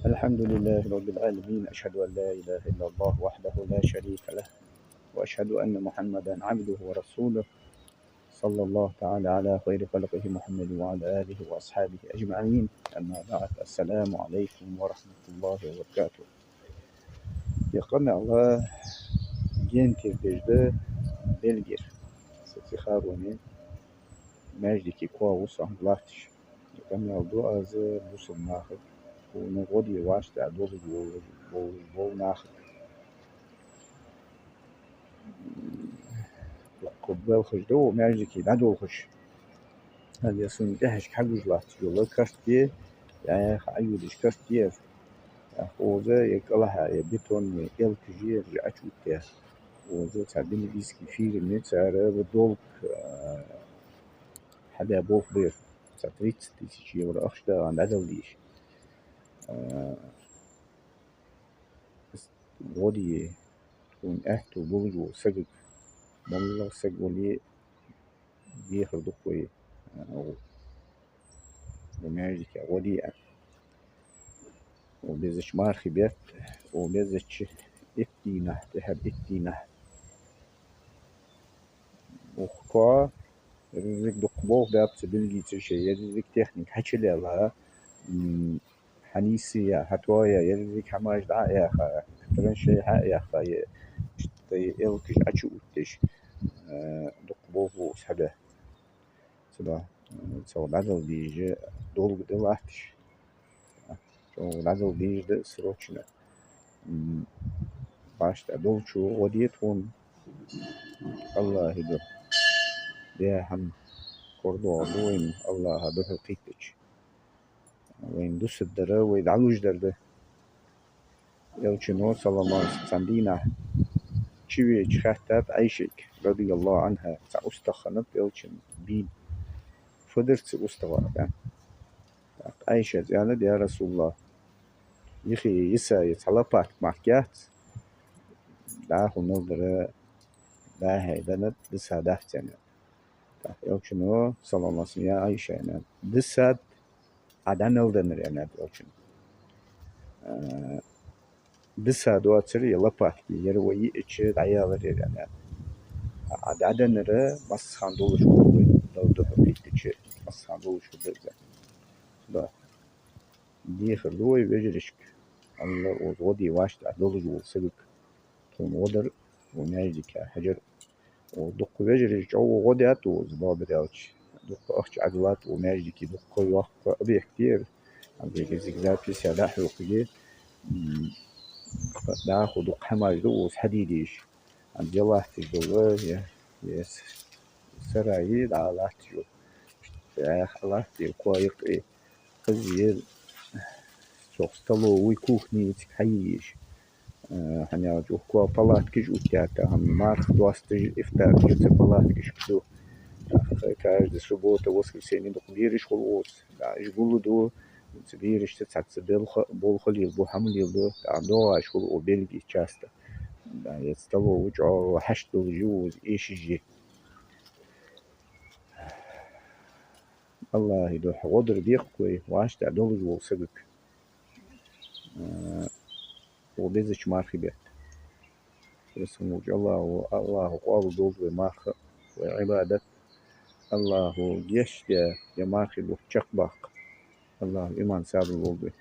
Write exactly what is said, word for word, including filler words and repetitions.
الحمد لله رب العالمين. أشهد أن لا إله إلا الله وحده لا شريك له، وأشهد أن محمدا عبده ورسوله، صلى الله تعالى على خير خلقه محمد وعلى آله وأصحابه أجمعين. أما بعد، السلام عليكم ورحمة الله وبركاته. Ер къамаьл гентера деш да Бельгера. Са цӀи Харуни, маьждиге коа ва со хӀанз латташ. Ер къамаьл ду аз бусалба нахага, тхона гӀо де вӀаштӀехьа долаш бола, бола, бола нахага. Дукха балхаш да укх маьждиге дӀадолхаш. ХӀанз сона тӀехьашка хьагуш латташ йола карт я, яхь Ӏайюдаш карт я. ТӀаккха укхаза е кӀалхьа, е бетонни элкаш я, е Ӏочуоттаяь. Укхаза цхьа бельгийски фирма я, цар долг, а, хьабаь болх бар. Цхьа тридцать тысяч евро ахча дагӀан дӀадала дезаш. А, гӀо де тхона аьттув болаш волча сагага, моллагӀа саг вале, дехар да-кх вай, а, укх маьждиге гӀо де аьнна. Укх безача мархий бетта, укх безача итт дийнахьа, тӀеххьара итт дийнахьа. Укх коа, еррига дукха болх баьб цу бельгийцаша, еррига техника хьачулаьлла, м, хьанийсъяь, хьатоаяь, еррига хӀамаш дӀа а яьха, траншей хьа а яьха, е, иштта е элкаш Ӏочуоттадеш, э, дукха болх ба укхаза хьабаь. Цудухьа, э, цох дӀадала дезаш долг да латташ. Цох дӀадала дезаш да срочно. М, вӀаштӀехьа долчо гӀо де тхона АллахӀа духьа. Даь хӀама корадоагӀаргда вайна АллахӀа духьал кхийттача. Вайна дусаргдар, вай дӀалуш дар да. Элчано, саллаллахӀу Ӏалайхи ва саллам, цхьан дийнахьа чувеча хаьттад Ӏайшайга, радияллахӀу ӀанхӀа, цхьа устагӀа хиннаб Элчанна бийна. Фу дир цу устагӀах, аьнна. ТӀаккха Ӏайшас аьннад: «Я РасулаллахӀ, юхе йиса я цхьа лопатка мара яц, дӀахо мел дар дӀа-хьа деннад, диса дац», аьннад. ТӀаккха Элчано, саллаллахӀу Ӏалайхи ва саллам: «Я Ӏайша, — аьннад, — дисад Ӏа дӀа мел деннар», — аьннад Элчано. Э, диса доацар ер лопатка, ер вай йиача дӀаялар ер, аьннад. Ӏа дӀаденнар массахана долаш хургда вай, Далла духьал кхийттача, массахана долаш хургда из. Да. Дехар да вай вежарашка, АллахӀа укхаза гӀо де вӀаштӀехьа долаш волча сагага тхона гӀо дар укх маьждиге хьажар. Укхаза дукха вежарий чӀоагӀа гӀо даьд укхаза, бабадаьлча. Дукха ахча Ӏадиллад укх маьждиге, дукха йоккха объект я ер. ХӀанз кӀезига запись а дӀахьокхаш я. М, дӀахо дукха хӀамаш да укхаза хьаде дезаш. ХӀанз е латташ дола, е, е с-, сарай дӀа латташ йола. Яхь латт е, коа юкъе. Из ер цох столовый, кухни цига хьае езаш. Э, хӀана аьлча укх коа палаткаш оттаяьй, тахан марха досташ, ифтараш цу палаткашка ду. ТӀаккха каждый суббота, воскресенье дукха бераш хул укхаза. Да, уж гулду, цу берашца цхьацца белха-, болх лелабу, хӀама лелабу. ТӀаккха доагӀаш хул укх Бельге часто. Да, е столовый чӀоагӀа хьашт долаш я укхаза, эшаш я. АллахӀа духьа гӀо дар да-кх вай вӀаштӀехьа долаш волча сагага. Э, укх безача мархий бетта. Веза хинна волча АллахӀа, АллахӀа къоабал долда вай марха, вай Ӏибадат. АллахӀа гешт даь ер мархий бутт чакхбаккха АллахӀа иман, сабар лолда вайна.